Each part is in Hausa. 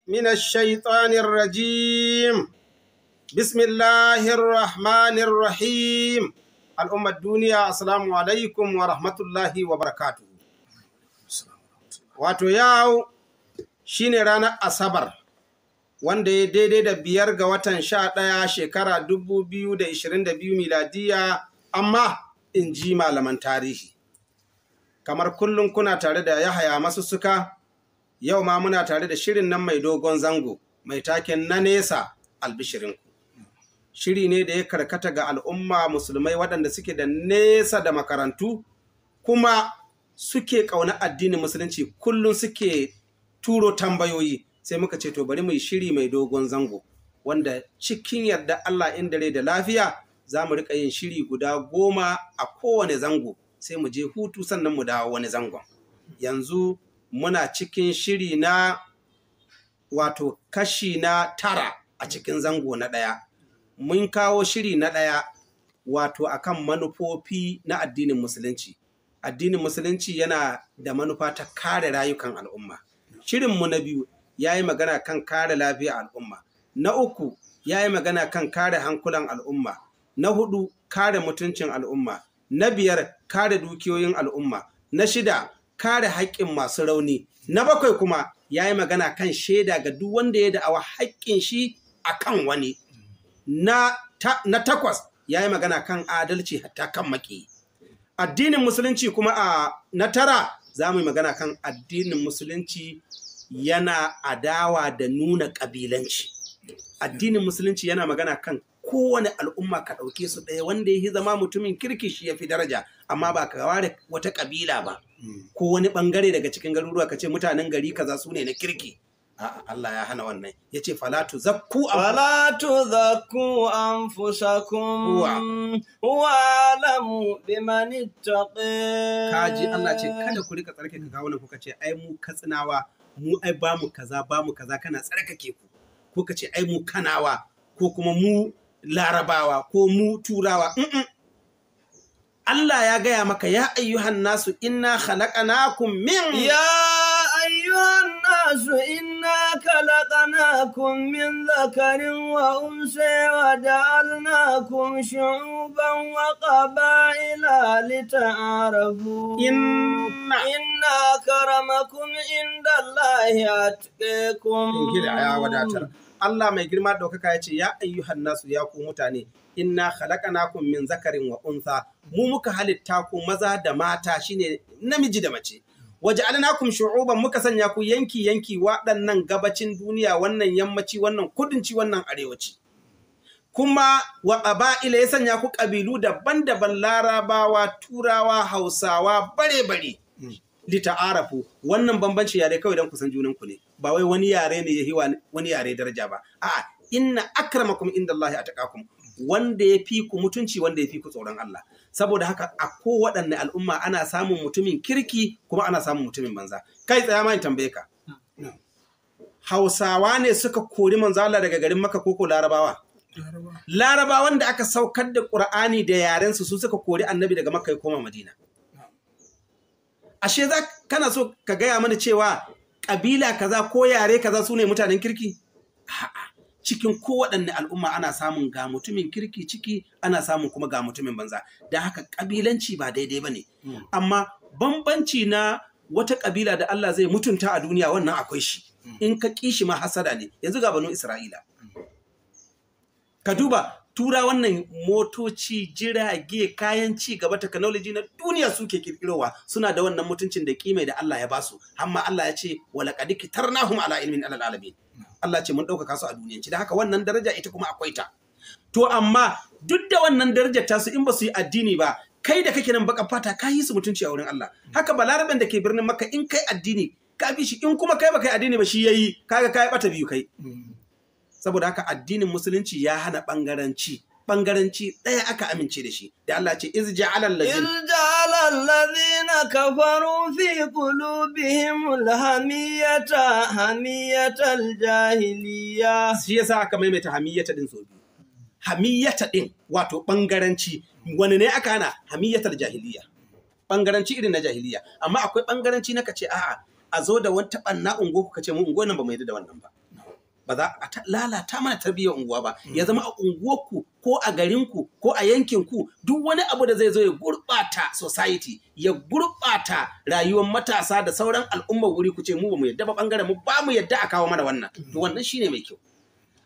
من الشيطان الرجيم بسم الله الرحمن الرحيم الأمة الدنيا السلام عليكم ورحمة الله وبركاته. Wato yau shine ranar Asabar, wanda ya daidai da 5 ga watan 11 shekara 2022 miladiya, amma in ji malaman tarihi. Kamar kullum kuna tare da Yahaya Masussuka, yau ma muna tare da shirin nan mai dogon zango, mai taken na nesa albishirinku. Shiri ne da ya karkata ga al'umma musulmai waɗanda suke da nesa da makarantu, kuma suke ƙauna addinin musulunci, kullum suke turo tambayoyi. Sai muka ce to bari mu yi shiri mai dogon zango, wanda cikin yarda Allah inda rai da lafiya za mu riƙa yin shiri guda 10 a kowane zango, sai mu je hutu sannan mu dawo wani zangon. Yanzu muna cikin shiri na wato kashi na 9 a cikin zango na 1. Mun kawo shiri na 1 wato akan manufofi na addinin musulunci. Addinin musulunci yana da manufa ta kare rayukan al'umma. Shirinmu na 2 ya yi magana kan kare lafiyar al'umma. Na 3 ya yi magana kan kare hankulan al'umma. Na 4 kare mutuncin al'umma. Na 5 kare dukiyoyin al'umma. Na 6 kare haƙƙin masu rauni. Na 7 kuma ya yi magana kan shaida ga duk wanda ya da'awa haƙƙin shi a kan wani. Na 8 ya yi magana kan adalci hatta kan maƙiyi. Addinin musulunci kuma a na 9 za mu yi magana kan addinin musulunci yana adawa da nuna ƙabilanci. Addinin musulunci yana magana kan kowane al'umma ka ɗauke su ɗaya, wanda ya zama mutumin kirki shi ya fi daraja, amma ba ka ware wata ƙabila ba ko wani ɓangare daga cikin garuruwa ka ce mutanen gari kaza su ne na kirki. A'a, Allah ya hana wannan. Ya ce falatu zakku anfusakum huwa alamu biman ittaqi. Kaji Allah ce kada ku rika tsarkake kawunan kuka ce ai mu Katsinawa, mu ai ba mu kaza ba mu kaza, kana tsarkake ku. Ko ka ce ai mu Kanawa, ko kuma mu Larabawa, ko mu Turawa. Allah ya gaya maka ya ayyuhan nasu inna khalaqnakum min ya ayyuhan nasu inna khalaqnakum min dhakarin wa unsa wa ja'alnakum shu'uban wa qaba'ila lita'arafu inna akramakum indallahi atqakum. Ingila ya wadatar. Allah mai girma ɗaukaka ya ce ya ayyuhan nasu, ya ku mutane, inna khalaqnakum min zakarin wa untha, mu muka halitta ku maza da mata, shine namiji da mace. Waja'alnakum shu'uban, muka sanya ku yanki yanki, waɗannan gabacin duniya, wannan yammaci, wannan kudunci, wannan arewaci. Kuma wa qaba'ila, ya sanya ku ƙabilu daban-daban, Larabawa, Turawa, Hausawa, bare-bare. Lita'arafu, wannan bambanci yare kawai don kusan junanku ne, ba wai wani yare ne ya yi wani yare daraja ba. A'a, inna akramakum indallahi ataqakum, wanda ya fi ku mutunci, wanda ya fi ku tsoron Allah. Saboda haka a kowaɗanne al'umma ana samun mutumin kirki kuma ana samun mutumin banza. Kai tsaya ma in tambaye ka, Hausawa ne suka kori manzo Allah daga garin Makka koko Larabawa? Larabawan da aka saukar da Qur'ani da yaren su suka kori annabi daga Makka ya koma Madina. Ashe za kana so ka gaya mana cewa ƙabila kaza ko yare kaza su ne mutanen kirki? A'a, cikin kowaɗanne al'umma ana samun ga mutumin kirki ciki, ana samun kuma ga mutumin banza. Da haka ƙabilanci ba daidai ba ne. Amma bambanci na wata ƙabila da Allah zai mutunta a duniya, wannan akwai shi. In ka ƙi shi ma hasada ne. Yanzu ga Banu Isra'ila. Ka duba tura wannan motoci, jirage, kayan ci gaba, technology na duniya suke kirkirowa, suna da wannan mutuncin da kimai da Allah ya basu. Amma Allah ya ce wala qad kitarnahum ala ilmin alal alamin. Allah ce mun ɗaukaka su a duniyanci. Da haka wannan daraja ita kuma akwai ta. To amma duk da wannan darajar tasu, in ba su yi addini ba, kai da kake nan baka fata ka yi su mutunci a wurin Allah. Haka Balaraben da ke birnin Makka, in kai addini ka bi shi, in kuma kai baka yi addini ba shi yayi, kaga kai bata biyu kai. Saboda haka addinin musulunci ya hana ɓangaranci. Ɓangaranci ɗaya aka amince da shi. Da Allah ce iz ja'ala allazina kafaru fi qulubihim alhamiyata hamiyatal jahiliya. Shi yasa aka maimaita hamiyata din sau biyu. Hamiyata din wato ɓangaranci, wani ne aka hana? Hamiyatal jahiliya. Ɓangaranci irin na jahiliya. Amma akwai ɓangaranci na kace a'a, a zo da wata ɓanna ungo kuka ce mu ungo nan ba mu yarda da wannan ba. Ba za a lalata mana tarbiyyar unguwa ba. Ya zama a unguwarku ko a garinku ko a yankinku, duk wani abu da zai zo ya gurɓata society, ya gurɓata rayuwar matasa da sauran al'ummar wuri, ku ce mu ba mu yadda ba, bangaren mu ba mu yadda a kawo mana wannan. To wannan shine mai kyau.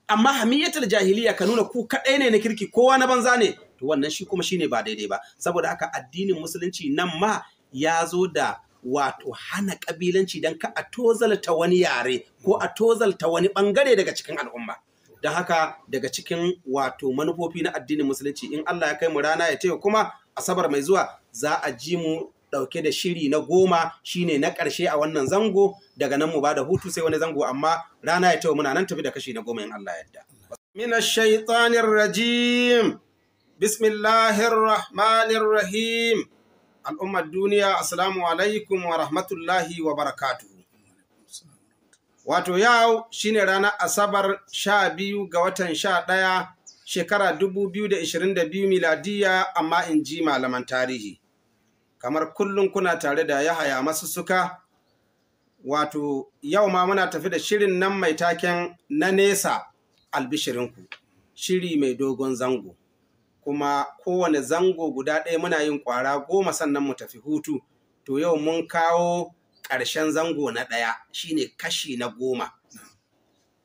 Amma hamiyatul jahiliya, ka nuna ku kaɗai ne na kirki, kowa na banza ne, to wannan shi kuma shine ba daidai ba. Saboda haka addinin Musulunci nan ma ya zo da wato hana kabilanci don ka a tozalta wani yare ko a tozalta wani bangare daga cikin al'umma. Don haka daga cikin wato manufofi na addinin Musulunci, in Allah ya kai mu rana ya taya kuma Asabar mai zuwa, za a ji mu dauke da shiri na 10, shine na ƙarshe a wannan zango. Daga nan mu ba da hutu sai wani zango, amma rana ya taya muna nan tafi da kashi na 10 in Allah ya yarda. Minash shaitanir rajim. Bismillahir rahmanir rahim. Al'ummar duniya, assalamu alaikum wa rahmatullahi wa barakatuhu. Wato yau shine ranar Asabar, 12 ga watan 11, shekara 2022 miladiya, amma in ji malaman tarihi. Kamar kullum kuna tare da Yahaya Masussuka. Wato yau ma muna tafi da shirin nan mai taken "Na nesa albishirinku", shiri mai dogon zango. Kuma kowane zango guda ɗaya muna yin ƙwara 10, sannan mu tafi hutu. To yau mun kawo ƙarshen zango na ɗaya, shine kashi na 10.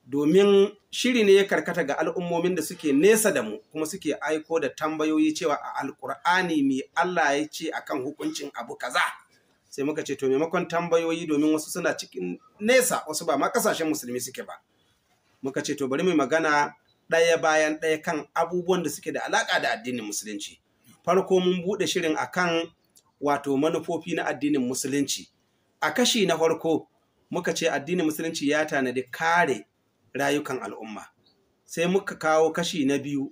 Domin shiri ne ya karkata ga al'ummomin da suke nesa da mu kuma suke aiko da tambayoyi cewa a Alƙur'ani me Allah ya ce akan hukuncin abu kaza. Sai muka ce to, maimakon tambayoyi, domin wasu suna cikin nesa, wasu ba ma ƙasashen Musulmi suke ba, muka ce to bari mu magana ɗaya bayan ɗaya kan abubuwan da suke da alaƙa da addinin Musulunci. Farko mun buɗe shirin akan wato manufofi na addinin Musulunci. A kashi na farko muka ce addinin Musulunci ya tanadi kare rayukan al'umma. Sai muka kawo kashi na biyu,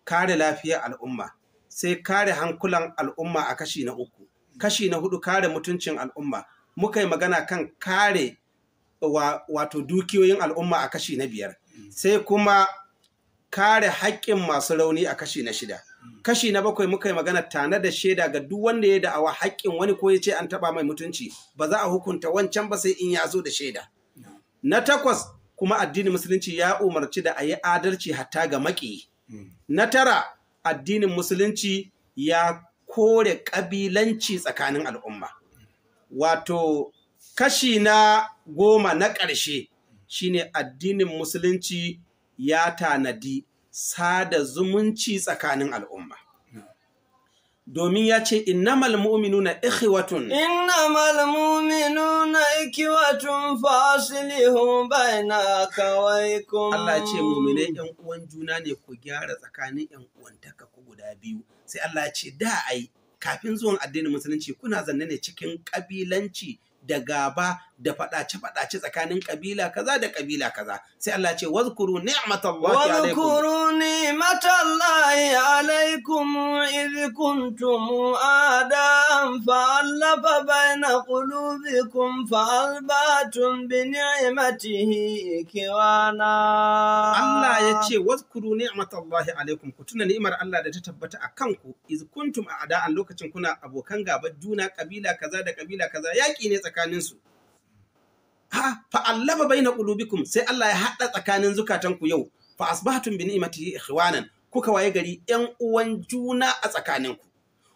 kare lafiyar al'umma. Sai kare hankulan al'umma a kashi na uku. Kashi na hudu, kare mutuncin al'umma. Muka yi magana kan kare wato dukiyoyin al'umma a kashi na biyar. Sai kuma kare haƙƙin masu rauni a kashi na shida. Kashi na bakwai muka yi magana tana da shaida ga duk wanda ya da'awa haƙƙin wani ko ya ce an taɓa mai mutunci, ba za a hukunta wancan ba sai in ya zo da shaida. Na takwas kuma, addinin Musulunci ya umarci da a yi adalci hatta ga maƙiyi. Na tara, addinin Musulunci ya kore ƙabilanci tsakanin al'umma. Wato kashi na 10 na ƙarshe shine addinin Musulunci ya tanadi sada zumunci tsakanin al'umma. Domin ya ce innamal mu'minuna ikhwatun. Innamal mu'minuna ikhwatun fa aslihu baina akhawaykum. Allah ya ce mu'minai ‘yan uwan juna ne, ku gyara tsakanin ‘yan uwantaka ku guda biyu. Sai Allah ya ce da ai kafin zuwan addinin Musulunci kuna zanne ne cikin kabilanci da gaba da faɗace-faɗace tsakanin ƙabila kaza da ƙabila kaza. Sai Allah ce wazkuru ni'matallahi alaikum. Wazkuru ni'matallahi alaikum idh kuntum a'da'an fa'alafa baina qulubikum fa'albatum bi ni'matihi ikhwana. Allah ya ce wazkuru ni'matallahi alaikum, ku tuna ni'imar Allah da ta tabbata a kanku, iz kuntum a'da'an, lokacin kuna abokan gabar juna, ƙabila kaza da ƙabila kaza yaƙi ne tsakaninsu. Ha, fa'allaba baina qulubikum, sai Allah ya haɗa tsakanin zukatanku yau, fa asbahtum bi ni'matihi ikhwanan, kuka waye gari ƴan uwan juna a tsakaninku.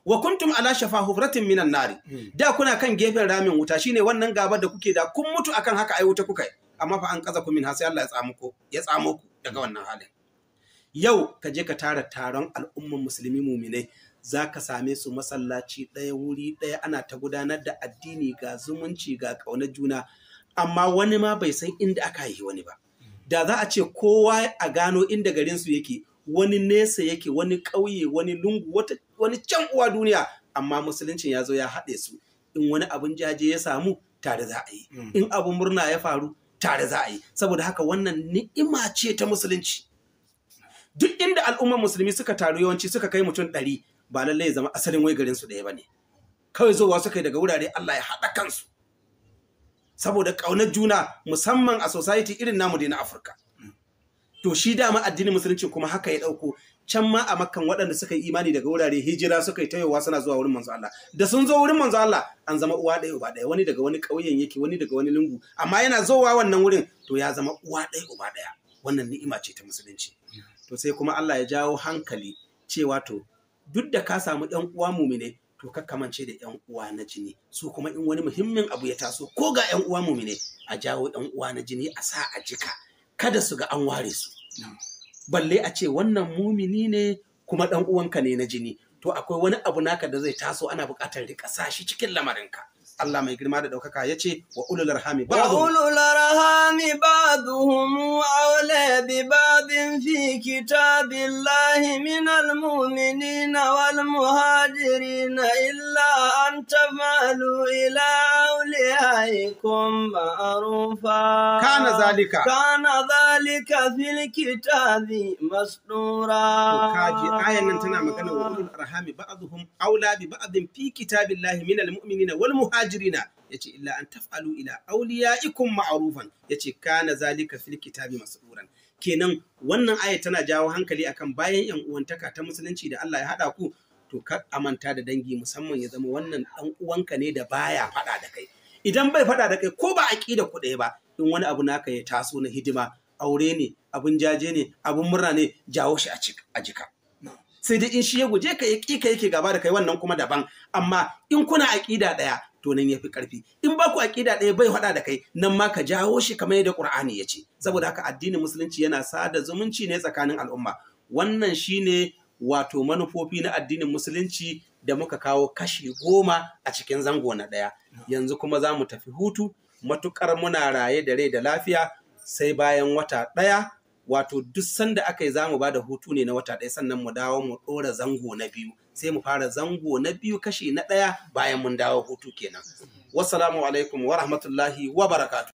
Wa kuntum ala shafa hufratin minan nari. Da kuna kan gefen ramin wuta, shine wannan gabar da kuke da kun mutu akan haka ai wuta kuka yi. Amma fa an kaza ku min, sai Allah ya tsamo ku, ya tsamo ku daga wannan halin. Yau ka je ka tara taron al'umman Musulmi muminai, za ka same su masallaci ɗaya, wuri ɗaya, ana ta gudanar da addini, ga zumunci, ga ƙaunar juna, amma wani ma bai san inda aka haihi wani ba. Da za a ce kowa a gano inda garinsu yake, wani nesa yake, wani ƙauye, wani lungu, wani can uwa duniya, amma Musuluncin ya zo ya haɗe su. In wani abin jaje ya samu, tare za a yi. In abin murna ya faru, tare za a yi. Saboda haka wannan ni'ima ce ta Musulunci. Duk inda al'ummar Musulmi suka taru, yawanci suka kai mutum 100, ba lallai ya zama asalin wai garin su ɗaya ba ne. Kawai zowa suka yi daga wurare, Allah ya haɗa kansu saboda ƙaunar juna, musamman a society irin namu dai na Afirka. To shi dama addinin musulunci kuma haka ya ɗauko. Can ma a Makkan waɗanda suka yi imani daga wurare hijira suka yi tayowa suna zuwa wurin manzo Allah. Da sun zo wurin manzo Allah an zama uwa ɗaya uba ɗaya, wani daga wani ƙauyen yake, wani daga wani lungu, amma yana zowa wannan wurin to ya zama uwa ɗaya uba ɗaya. Wannan ni'ima ce ta musulunci. To sai kuma Allah ya jawo hankali cewa to duk da ka samu ƴan uwa mumine to ka kamance da ƴan uwa na jini, su kuma in wani muhimmin abu ya taso ko ga ƴan uwa mumine a jawo ƴan uwa na jini a sa a jika, kada su ga an ware su. Balle a ce wannan mumini ne kuma ɗan uwanka ne na jini, to akwai wani abu naka da zai taso ana buƙatar rika sa shi cikin lamarinka. Allah mai girma da ɗaukaka ya ce wa ulul arhami ba'dhum wa ulul arhami ba'dhum awla bi ba'din fi kitabillahi minal mu'minina wal muhajirin illa an taf'alu ila awliyaikum ma'rufa. Kana zalika kana zalika fil kitabi masdura. To kaji ayan nan tana magana wa ulul arhami ba'dhum awla bi ba'din fi kitabillahi minal mu'minina wal muhajirina, yace illa an taf'alu ila awliyaikum ma'rufan, yace kana zalika fil kitabi masduran. Kenan wannan aya tana jawo hankali akan bayan yan uwantaka ta musulunci da Allah ya hada ku, to kar amanta da dangi, musamman ya zama wannan dan uwanka ne da baya fada da kai. Idan bai fada da kai ko ba aqida ku ɗaya ba, in wani abu naka ya taso na hidima, aure ne, abun jaje ne, abun murna ne, jawo shi a jika. Sai dai in shi ya guje ka ya ƙi ka yake gaba da kai, wannan kuma daban. Amma in kuna aƙida ɗaya to nan yafi ƙarfi. In ba ku aƙida ɗaya bai faɗa da kai, nan ma ka jawo shi kamar yadda Ƙur'ani ya ce. Saboda haka addinin musulunci yana sada zumunci ne tsakanin al'umma. Wannan shine wato manufofi na addinin musulunci da muka kawo kashi 10 a cikin zango na ɗaya. Yanzu kuma za mu tafi hutu, matuƙar muna raye da rai da lafiya sai bayan wata ɗaya. Wato duk sanda aka yi za mu ba da hutu ne na wata ɗaya, sannan mu dawo mu ɗora zango na biyu, sai mu fara zango na biyu kashi na ɗaya bayan mun dawo hutu kenan. Wassalamu alaikum wa rahmatullahi wa barakatuh.